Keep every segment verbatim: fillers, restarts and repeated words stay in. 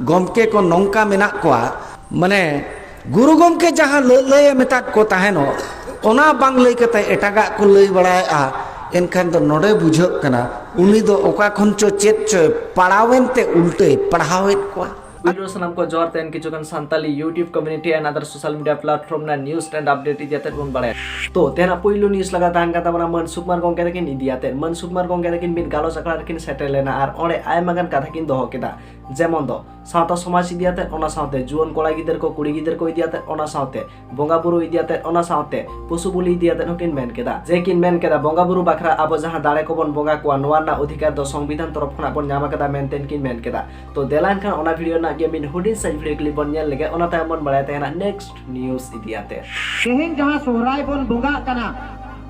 ᱜᱚᱢᱠᱮ ᱠᱚ ᱱᱚᱝᱠᱟ ᱢᱮᱱᱟᱜ ᱠᱚᱣᱟ, ᱢᱟᱱᱮ ᱜᱩᱨᱩ ᱜᱚᱢᱠᱮ ᱡᱟᱦᱟᱸ ᱞᱟᱹᱞᱟᱹᱭᱮ ᱢᱮᱛᱟᱫ ᱠᱚ ᱛᱟᱦᱮᱱᱚᱜ, ᱚᱱᱟ ᱵᱟᱝ ᱞᱟᱹᱭ ᱠᱟᱛᱮ ᱮᱴᱟᱜᱟᱜ ᱠᱚ ᱞᱟᱹᱭ ᱵᱟᱲᱟᱭᱮᱫᱼᱟ᱾ ᱮᱱᱠᱷᱟᱱ ᱫᱚ ᱱᱚᱰᱮ ᱵᱩᱡᱷᱟᱹᱜ ᱠᱟᱱᱟ, ᱩᱱᱤ ᱫᱚ ᱚᱠᱟ ᱠᱷᱚᱱ ᱪᱚ ᱪᱮᱫ ᱪᱚᱭ ᱯᱟᱲᱟᱣᱮᱱ ᱛᱮ ᱩᱞᱴᱟᱹᱭ ᱯᱟᱲᱦᱟᱣᱮᱫ ᱠᱚᱣᱟ᱾ ᱯᱩᱭᱞᱩ ᱥᱟᱱᱟᱢ ᱠᱚ ᱡᱚᱦᱟᱨ ᱛᱟᱦᱮᱱ ᱠᱤᱪᱷᱩ ᱜᱟᱱ Santali YouTube community and other social media platform ᱨᱮᱱᱟᱜ news and update ᱤᱫᱤ ᱟᱛᱮᱫ ᱵᱚᱱ ᱵᱟᱲᱟᱭᱟ᱾ ᱛᱚ ᱛᱮᱦᱮᱧᱟᱜ ᱯᱩᱭᱞᱩ news ᱞᱟᱜᱟ ᱛᱟᱦᱮᱱ ᱠᱟᱱ ᱛᱟᱵᱚᱱᱟ ᱢᱟᱹᱱ ᱥᱩᱠᱢᱟᱨ ᱜᱚᱢᱠᱮ ᱛᱟᱹᱠᱤᱱ ᱤᱫᱤ ᱟᱛᱮᱫ᱾ ᱢᱟᱹᱱ ᱥᱩᱠᱢᱟᱨ ᱜᱚᱢᱠᱮ ᱛᱟᱹᱠᱤᱱ ᱢᱤᱫ ᱜᱟᱞᱚᱪ ᱟᱠᱷᱲᱟ ᱨᱮᱠᱤᱱ ᱥᱮᱴᱮᱨ ᱞᱮᱱᱟ ᱟᱨ ᱚᱸᱰᱮ ᱟᱭᱢᱟ ᱜᱟᱱ ᱠᱟᱛᱷᱟ ᱠᱤᱱ ᱫᱚᱦᱚ ᱠᱮᱫᱟ᱾ ᱡᱮᱢᱚᱱ ᱫᱚ ᱥᱟᱶᱛᱟ ᱥᱚᱢᱟᱡᱽ ᱤᱫᱤ ᱟᱛᱮᱫ, ᱚᱱᱟ ᱥᱟᱶᱛᱮ ᱡᱩᱣᱟᱹᱱ ᱠᱚᱲᱟ ᱜᱤᱫᱟᱹᱨ ᱠᱚ ᱠᱩᱲᱤ ᱜᱤᱫᱟᱹᱨ ᱠᱚ ᱤᱫᱤ ᱟᱛᱮᱫ, ᱚᱱᱟ ᱥᱟᱶᱛᱮ ᱵᱚᱸᱜᱟ ᱵᱩᱨᱩ ᱤᱫᱤ ᱟᱛᱮᱫ, ᱚᱱᱟ ᱥᱟᱶᱛᱮ ᱯᱚᱥᱩ ᱵᱚᱞᱤ ᱤᱫᱤ ᱟᱛᱮᱫ ᱦᱚᱸᱠᱤᱱ ᱢᱮᱱ ᱠᱮᱫᱟ᱾ ᱡᱮ ᱠᱤᱱ ᱢᱮᱱ ᱠᱮᱫᱟ ᱵᱚᱸᱜᱟ ᱵᱩᱨᱩ ᱵᱟᱠᱷᱨᱟ ᱟᱵᱚ ᱡᱟᱦᱟᱸ ᱫᱟᱲᱮ ᱠᱚᱵᱚᱱ ᱵᱚᱸᱜᱟ ᱠᱚᱣᱟ, ᱱᱚᱣᱟ ᱨᱮᱱᱟᱜ ᱚᱫᱷᱤᱠᱟᱨ ᱫᱚ ᱥᱚᱝᱵᱤᱫᱷᱟᱱ ᱛᱚᱨᱚᱯ ᱠᱷᱚᱱᱟᱜ ᱵᱚᱱ ᱧᱟᱢ ᱟᱠᱟᱫᱟ ᱢᱮᱱᱛᱮ ᱠᱤᱱ ᱢᱮᱱ ᱠᱮᱫᱟ᱾ ᱛᱚ ᱫᱮᱞᱟ ᱮᱱᱠᱷᱟᱱ ᱚᱱᱟ video ᱨᱮᱱᱟᱜ ᱜᱮ ᱢᱤᱫ ᱦᱩᱰᱤᱧ ᱥᱟᱺᱦᱤᱡ video clip ᱵᱚᱱ ᱧᱮᱞ ᱞᱮᱜᱮ, ᱚᱱᱟ ᱛᱟᱭᱚᱢ ᱵᱚᱱ ᱵᱟᱲᱟᱭ ᱛᱟᱦᱮᱱᱟ next news ᱤᱫᱤ ᱟᱛᱮᱫ᱾ ᱛᱮᱦᱮᱧ ᱡᱟᱦᱟᱸ ᱥᱚᱦᱨᱟᱭ ᱵᱚᱱ ᱵᱚᱸᱜᱟᱜ ᱠᱟᱱᱟ,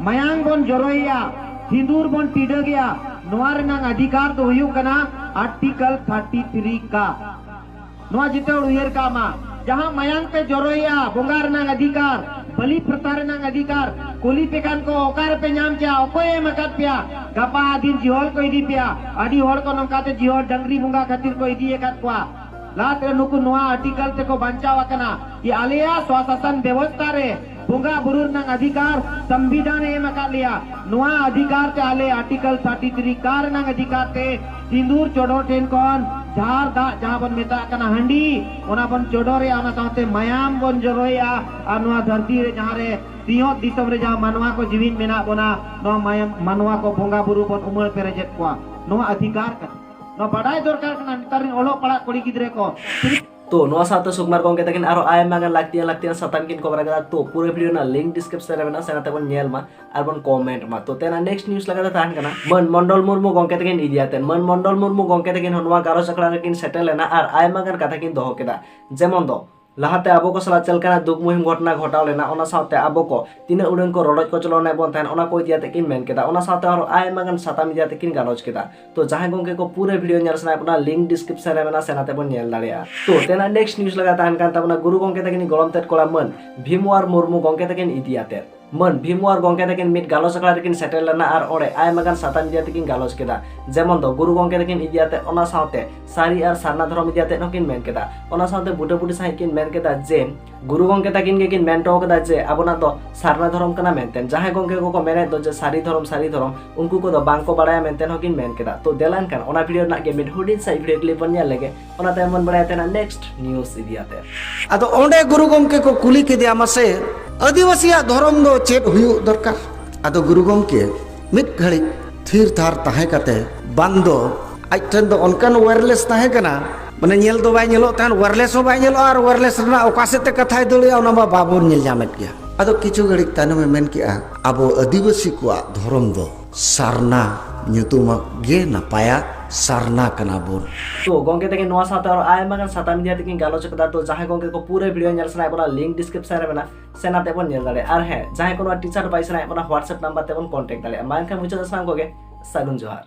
ᱢᱟᱭᱟᱝ ᱵᱚᱱ ᱡᱚᱨᱚᱭᱮᱜᱼᱟ, ᱥᱤᱸᱫᱩᱨ ᱵᱚᱱ ᱴᱤᱰᱟᱹᱜᱮᱜᱼᱟ, ᱱᱚᱣᱟ ᱨᱮᱱᱟᱜ ᱚᱫᱷᱤᱠᱟᱨ ᱫᱚ ᱦᱩᱭᱩᱜ ᱠᱟᱱᱟ Article thirty three ᱠᱟ᱾ ᱱᱚᱣᱟ ᱡᱮᱛᱮ ᱦᱚᱲ ᱩᱭᱦᱟᱹᱨ ᱠᱟᱜ ᱢᱟ, ᱡᱟᱦᱟᱸ ᱢᱟᱭᱟᱝ ᱯᱮ ᱡᱚᱨᱚᱭᱮᱜᱼᱟ, ᱵᱚᱸᱜᱟ ᱨᱮᱱᱟᱜ ᱚᱫᱷᱤᱠᱟᱨ, ᱵᱟᱹᱞᱤ ᱯᱨᱚᱛᱷᱟ ᱨᱮᱱᱟᱜ ᱚᱫᱷᱤᱠᱟᱨ, ᱠᱩᱞᱤ ᱯᱮ ᱠᱷᱟᱱ ᱠᱚ ᱚᱠᱟ ᱨᱮᱯᱮ ᱧᱟᱢ ᱠᱮᱜᱼᱟ, ᱚᱠᱚᱭᱮ ᱮᱢ ᱟᱠᱟᱫ ᱯᱮᱭᱟ? ᱜᱟᱯᱟ ᱫᱤᱱ ᱡᱤᱦᱚᱞ ᱠᱚ ᱤᱫᱤ ᱯᱮᱭᱟ᱾ ᱟᱹᱰᱤ ᱦᱚᱲ ᱠᱚ ᱱᱚᱝᱠᱟᱛᱮ ᱡᱤᱦᱚᱞ ᱰᱟᱹᱝᱨᱤ ᱵᱚᱸᱜᱟ ᱠᱷᱟᱹᱛᱤᱨ ᱠᱚ ᱤᱫᱤ ᱟᱠᱟᱫ ᱠᱚᱣᱟ᱾ ᱞᱟᱦᱟᱛᱮ ᱱᱩᱠᱩ ᱱᱚᱣᱟ ᱟᱨᱴᱤᱠᱮᱞ ᱛᱮᱠᱚ ᱵᱟᱧᱪᱟᱣ ᱟᱠᱟᱱᱟ ᱡᱮ ᱟᱞᱮᱭᱟᱜ ᱥᱚᱥᱟᱥᱚᱱ ᱵᱮᱵᱚᱥᱛᱷᱟ ᱨᱮ ᱵᱚᱸᱜᱟ ᱵᱩᱨᱩ ᱨᱮᱱᱟᱜ ᱚᱫᱷᱤᱠᱟᱨ ᱥᱚᱝᱵᱤᱫᱷᱟᱱ ᱮ ᱮᱢ ᱟᱠᱟᱫ ᱞᱮᱭᱟ᱾ ᱱᱚᱣᱟ ᱚᱫᱷᱤᱠᱟᱨ ᱛᱮ ᱟᱞᱮ ᱟᱨᱴᱤᱠᱮᱞ ᱛᱷᱟᱨᱴᱤ ᱛᱷᱨᱤ ᱠᱟ ᱨᱮᱱᱟᱜ ᱚᱫᱷᱤᱠᱟᱨ ᱛᱮ ᱥᱤᱸᱫᱩᱨ ᱪᱚᱰᱚᱨ ᱴᱷᱮᱱ ᱠᱷᱚᱱ ᱡᱷᱟᱨ ᱫᱟᱜ ᱡᱟᱦᱟᱸ ᱵᱚᱱ ᱢᱮᱛᱟᱜ ᱠᱟᱱᱟ ᱦᱟᱺᱰᱤ, ᱚᱱᱟ ᱵᱚᱱ ᱪᱚᱰᱚᱨᱮᱜᱼᱟ, ᱚᱱᱟ ᱥᱟᱶᱛᱮ ᱢᱟᱭᱟᱢ ᱵᱚᱱ ᱡᱚᱨᱚᱭᱮᱜᱼᱟ᱾ ᱟᱨ ᱱᱚᱣᱟ ᱫᱷᱟᱹᱨᱛᱤ ᱨᱮ ᱡᱟᱦᱟᱸ ᱨᱮ ᱥᱤᱧᱚᱛ ᱫᱤᱥᱚᱢ ᱨᱮ ᱡᱟᱦᱟᱸ ᱢᱟᱱᱣᱟ ᱠᱚ ᱡᱤᱣᱤᱫ ᱢᱮᱱᱟᱜ ᱵᱚᱱᱟ, ᱱᱚᱣᱟ ᱢᱟᱭᱟᱢ, ᱢᱟᱱᱣᱟ ᱠᱚ ᱵᱚᱸᱜᱟ ᱵᱩᱨᱩ ᱵᱚᱱ ᱩᱢᱟᱹᱲ ᱯᱮᱨᱮᱡᱮᱫ ᱠᱚᱣᱟ᱾ ᱱᱚᱣᱟ ᱚᱫᱷᱤᱠᱟᱨ ᱠᱟᱱᱟ, ᱱᱚᱣᱟ ᱵᱟᱰᱟᱭ ᱫᱚᱨᱠᱟᱨ ᱠᱟᱱᱟ ᱱᱮᱛᱟᱨ ᱨᱮᱱ ᱚᱞᱚᱜ ᱯᱟᱲᱦᱟᱜ ᱠᱩᱲᱤ ᱜᱤᱫᱽᱨᱟᱹ ᱠᱚ᱾ ᱛᱚ ᱱᱚᱣᱟ ᱥᱟᱶᱛᱮ ᱥᱩᱠᱢᱟᱨ ᱜᱚᱢᱠᱮ ᱛᱟᱹᱠᱤᱱ ᱟᱨᱚ ᱟᱭᱢᱟ ᱜᱟᱱ ᱞᱟᱹᱠᱛᱤᱭᱟᱱ ᱞᱟᱹᱠᱛᱤᱭᱟᱱ ᱥᱟᱛᱟᱢ ᱠᱤᱱ cover ᱠᱟᱫᱟ᱾ ᱛᱚ ᱯᱩᱨᱟᱹ video ᱨᱮᱱᱟᱜ link description ᱨᱮ ᱢᱮᱱᱟᱜᱼᱟ, ᱥᱮᱱ ᱠᱟᱛᱮ ᱵᱚᱱ ᱧᱮᱞ ᱢᱟ ᱟᱨ ᱵᱚᱱ comment ᱢᱟ᱾ ᱛᱚ ᱛᱮᱦᱮᱧᱟᱜ next news ᱞᱮᱠᱟᱛᱮ ᱛᱟᱦᱮᱱ ᱠᱟᱱᱟ ᱢᱟᱹᱱ ᱢᱚᱱᱰᱚᱞ ᱢᱩᱨᱢᱩ ᱜᱚᱢᱠᱮ ᱛᱟᱹᱠᱤᱱ ᱤᱫᱤ ᱟᱛᱮᱫ᱾ ᱢᱟᱹᱱ ᱢᱚᱱᱰᱚᱞ ᱢᱩᱨᱢᱩ ᱜᱚᱢᱠᱮ ᱛᱟᱹᱠᱤᱱ ᱦᱚᱸ ᱱᱚᱣᱟ ᱜᱟᱞᱚᱪ ᱟᱠᱷᱲᱟ ᱨᱮᱠᱤᱱ ᱥᱮᱴᱮᱨ ᱞᱮᱱᱟ ᱟᱨ ᱟᱭᱢᱟ ᱜᱟᱱ ᱠᱟᱛᱷᱟ ᱠᱤᱱ ᱫᱚᱦᱚ ᱠᱮᱫᱟ᱾ ᱡᱮᱢᱚᱱ ᱫᱚ ᱞᱟᱦᱟᱛᱮ ᱟᱵᱚ ᱠᱚ ᱥᱟᱞᱟᱜ ᱪᱮᱫ ᱞᱮᱠᱟᱱᱟᱜ ᱫᱩᱠ ᱢᱩᱦᱤᱢ ᱜᱷᱚᱴᱚᱱᱟ ᱜᱷᱚᱴᱟᱣ ᱞᱮᱱᱟ, ᱚᱱᱟ ᱥᱟᱶᱛᱮ ᱟᱵᱚ ᱠᱚ ᱛᱤᱱᱟᱹᱜ ᱩᱰᱟᱹᱝ ᱠᱚ ᱨᱚᱰᱚᱡ ᱠᱚᱪᱞᱚᱱᱮᱫ ᱵᱚᱱ ᱛᱟᱦᱮᱸᱱ, ᱚᱱᱟ ᱠᱚ ᱤᱫᱤ ᱟᱛᱮᱫ ᱠᱤᱱ ᱢᱮᱱ ᱠᱮᱫᱟ᱾ ᱚᱱᱟ ᱥᱟᱶᱛᱮ ᱟᱨᱚ ᱟᱭᱢᱟ ᱜᱟᱱ ᱥᱟᱛᱟᱢ ᱤᱫᱤ ᱟᱛᱮᱫ ᱠᱤᱱ ᱜᱟᱞᱚᱪ ᱠᱮᱫᱟ᱾ ᱛᱚ ᱡᱟᱦᱟᱸᱭ ᱜᱚᱢᱠᱮ ᱠᱚ ᱯᱩᱨᱟᱹ video ᱧᱮᱞ ᱥᱟᱱᱟᱭᱮᱫ ᱵᱚᱱᱟ, link description ᱨᱮ ᱢᱮᱱᱟᱜᱼᱟ, ᱥᱮᱱ ᱟᱛᱮ ᱵᱚᱱ ᱧᱮᱞ ᱫᱟᱲᱮᱭᱟᱜᱼᱟ᱾ ᱛᱚ ᱛᱮᱦᱮᱧᱟᱜ next news ᱞᱮᱠᱟ ᱛᱟᱦᱮᱱ ᱠᱟᱱ ᱛᱟᱵᱚᱱᱟ ᱜᱩᱨᱩ ᱜᱚᱢᱠᱮ ᱛᱟᱹᱠᱤᱱ ᱜᱚᱲᱚᱢ ᱛᱮᱫ ᱠᱚᱲᱟ ᱢᱟᱹᱱ ᱵᱷᱤᱢᱣᱟᱨ ᱢᱩᱨᱢᱩ ᱜᱚᱢᱠᱮ ᱛᱟᱹᱠᱤᱱ ᱤᱫᱤ ᱟᱛᱮᱫ᱾ ᱢᱟᱹᱱ ᱵᱷᱤᱢᱣᱟᱨ ᱜᱚᱢᱠᱮ ᱛᱟᱹᱠᱤᱱ ᱢᱤᱫ ᱜᱟᱞᱚᱪ ᱟᱠᱷᱲᱟ ᱨᱮᱠᱤᱱ ᱥᱮᱴᱮᱨ ᱞᱮᱱᱟ ᱟᱨ ᱚᱸᱰᱮ ᱟᱭᱢᱟ ᱜᱟᱱ ᱥᱟᱛᱟᱢ ᱤᱫᱤ ᱠᱟᱛᱮ ᱠᱤᱱ ᱜᱟᱞᱚᱪ ᱠᱮᱫᱟ᱾ ᱡᱮᱢᱚᱱ ᱫᱚ ᱜᱩᱨᱩ ᱜᱚᱢᱠᱮ ᱛᱟᱹᱠᱤᱱ ᱤᱫᱤ ᱠᱟᱛᱮ, ᱚᱱᱟ ᱥᱟᱶᱛᱮ ᱥᱟᱹᱨᱤ ᱟᱨ ᱥᱟᱨᱱᱟ ᱫᱷᱚᱨᱚᱢ ᱤᱫᱤ ᱠᱟᱛᱮ ᱦᱚᱸᱠᱤᱱ ᱢᱮᱱ ᱠᱮᱫᱟ᱾ ᱚᱱᱟ ᱥᱟᱶᱛᱮ ᱵᱩᱴᱟᱹ ᱵᱩᱴᱤ ᱥᱟᱺᱦᱤᱡ ᱠᱤᱱ ᱢᱮᱱ ᱠᱮᱫᱟ ᱡᱮ ᱜᱩᱨᱩ ᱜᱚᱢᱠᱮ ᱛᱟᱹᱠᱤᱱ ᱜᱮᱠᱤᱱ ᱢᱮᱱ ᱦᱚᱴᱚ ᱠᱟᱫᱟ ᱡᱮ ᱟᱵᱚᱱᱟᱜ ᱫᱚ ᱥᱟᱨᱱᱟ ᱫᱷᱚᱨᱚᱢ ᱠᱟᱱᱟ ᱢᱮᱱᱛᱮ᱾ ᱡᱟᱦᱟᱸᱭ ᱜᱚᱢᱠᱮ ᱠᱚᱠᱚ ᱢᱮᱱᱮᱫ ᱫᱚ ᱡᱮ ᱥᱟᱹᱨᱤ ᱫᱷᱚᱨᱚᱢ, ᱥᱟᱹᱨᱤ ᱫᱷᱚᱨᱚᱢ, ᱩᱱᱠᱩ ᱠᱚᱫᱚ ᱵᱟᱝ ᱠᱚ ᱵᱟᱲᱟᱭᱟ ᱢᱮᱱᱛᱮ ᱦᱚᱸᱠᱤᱱ ᱢᱮᱱ ᱠᱮᱫᱟ᱾ ᱛᱚ ᱫᱮᱞᱟ ᱮᱱᱠᱷᱟᱱ ᱚᱱᱟ ᱵᱷᱤᱰᱤᱭᱳ ᱨᱮᱱᱟᱜ ᱜᱮ ᱢᱤᱫ ᱦᱩᱰᱤᱧ ᱥᱟᱺᱦᱤᱡ ᱵᱷᱤᱰᱤᱭᱳ ᱠᱞᱤᱯ ᱵᱚᱱ ᱧᱮᱞ ᱞᱮᱜᱮ, ᱚᱱᱟ ᱛᱟᱭᱚᱢ ᱵᱚᱱ ᱵᱟᱲᱟᱭᱟ ᱛᱮᱱᱟᱜ ᱱᱮᱠᱥᱴ ᱱᱤᱭᱩᱡᱽ ᱤᱫᱤ ᱠᱟᱛᱮ᱾ ᱟᱫᱚ ᱚᱸᱰᱮ ᱜᱩᱨᱩ ᱜᱚᱢᱠᱮ ᱠᱚ ᱠᱩᱞᱤ ᱠᱮᱫᱮᱭᱟ, ᱢᱟᱥᱮ ᱟᱹᱫᱤᱵᱟᱹᱥᱤᱭᱟᱜ ᱫᱷᱚᱨᱚᱢ ᱫᱚ ᱪᱮᱫ ᱦᱩᱭᱩᱜ ᱫᱚᱨᱠᱟᱨ? ᱟᱫᱚ ᱜᱩᱨᱩ ᱜᱚᱢᱠᱮ ᱢᱤᱫ ᱜᱷᱟᱹᱲᱤᱡ ᱛᱷᱤᱨ ᱛᱷᱟᱨ ᱛᱟᱦᱮᱸ ᱠᱟᱛᱮ, ᱵᱟᱝ ᱫᱚ ᱟᱡ ᱴᱷᱮᱱ ᱫᱚ ᱚᱱᱠᱟᱱ ᱣᱟᱨᱞᱮᱥ ᱛᱟᱦᱮᱸ ᱠᱟᱱᱟ, ᱢᱟᱱᱮ ᱧᱮᱞ ᱫᱚ ᱵᱟᱭ ᱧᱮᱞᱚᱜ ᱛᱟᱦᱮᱸᱱ, ᱣᱟᱨᱞᱮᱥ ᱦᱚᱸ ᱵᱟᱭ ᱧᱮᱞᱚᱜᱼᱟ, ᱟᱨ ᱣᱟᱨᱞᱮᱥ ᱨᱮᱱᱟᱜ ᱚᱠᱟ ᱥᱮᱫ ᱛᱮ ᱠᱟᱛᱷᱟᱭ ᱫᱟᱹᱲᱮᱜᱼᱟ ᱚᱱᱟ ᱢᱟ ᱵᱟᱵᱚᱱ ᱧᱮᱞ ᱧᱟᱢᱮᱫ ᱜᱮᱭᱟ᱾ ᱟᱫᱚ ᱠᱤᱪᱷᱩ ᱜᱷᱟᱹᱲᱤᱡ ᱛᱟᱭᱱᱚᱢᱮ ᱢᱮᱱ ᱠᱮᱜᱼᱟ, ᱟᱵᱚ ᱟᱹᱫᱤᱵᱟᱹᱥᱤ ᱠᱚᱣᱟᱜ ᱫᱷᱚᱨᱚᱢ ᱫᱚ ᱥᱟᱨᱱᱟ ᱧᱩᱛᱩᱢᱟᱜ ᱜᱮ ᱱᱟᱯᱟᱭᱟ, ᱥᱟᱨᱱᱟ ᱠᱟᱱᱟ ᱵᱚᱱ᱾ ᱛᱚ ᱜᱚᱝᱠᱮ ᱛᱟᱹᱠᱤᱱ ᱱᱚᱣᱟ ᱥᱟᱶᱛᱮ ᱟᱨᱚ ᱟᱭᱢᱟ ᱜᱟᱱ ᱥᱟᱛᱟᱢ ᱤᱫᱤ ᱠᱟᱛᱮ ᱠᱤᱱ ᱜᱟᱞᱚᱪ ᱠᱟᱫᱟ᱾ ᱛᱚ ᱡᱟᱦᱟᱸᱭ ᱜᱚᱝᱠᱮ ᱠᱚ ᱯᱩᱨᱟᱹ ᱵᱷᱤᱰᱤᱭᱳ ᱧᱮᱞ ᱥᱟᱱᱟᱭᱮᱫ ᱵᱚᱱᱟ, ᱞᱤᱝᱠ ᱰᱤᱥᱠᱨᱤᱯᱥᱚᱱ ᱨᱮ ᱢᱮᱱᱟᱜᱼᱟ, ᱥᱮᱱ ᱟᱛᱮ ᱵᱚᱱ ᱧᱮᱞ ᱫᱟᱲᱮᱭᱟᱜᱼᱟ᱾ ᱟᱨ ᱦᱮᱸ, ᱡᱟᱦᱟᱸᱭ ᱠᱚ ᱱᱚᱣᱟ ᱴᱤ ᱥᱟᱨᱴ ᱵᱟᱭ ᱥᱟᱱᱟᱭᱮᱫ ᱵᱚᱱᱟ, WhatsApp ᱱᱟᱢᱵᱟᱨ ᱛᱮᱵᱚᱱ ᱠᱚᱱᱴᱮᱠᱴ ᱫᱟᱲᱮᱭᱟᱜᱼᱟ᱾ ᱢᱟ ᱮᱱᱠᱷᱟᱱ ᱢᱩᱪᱟᱹᱫ ᱨᱮ ᱥᱟᱱᱟᱢ ᱠᱚᱜᱮ ᱥᱟᱹᱜᱩᱱ ᱡᱚᱦᱟᱨ᱾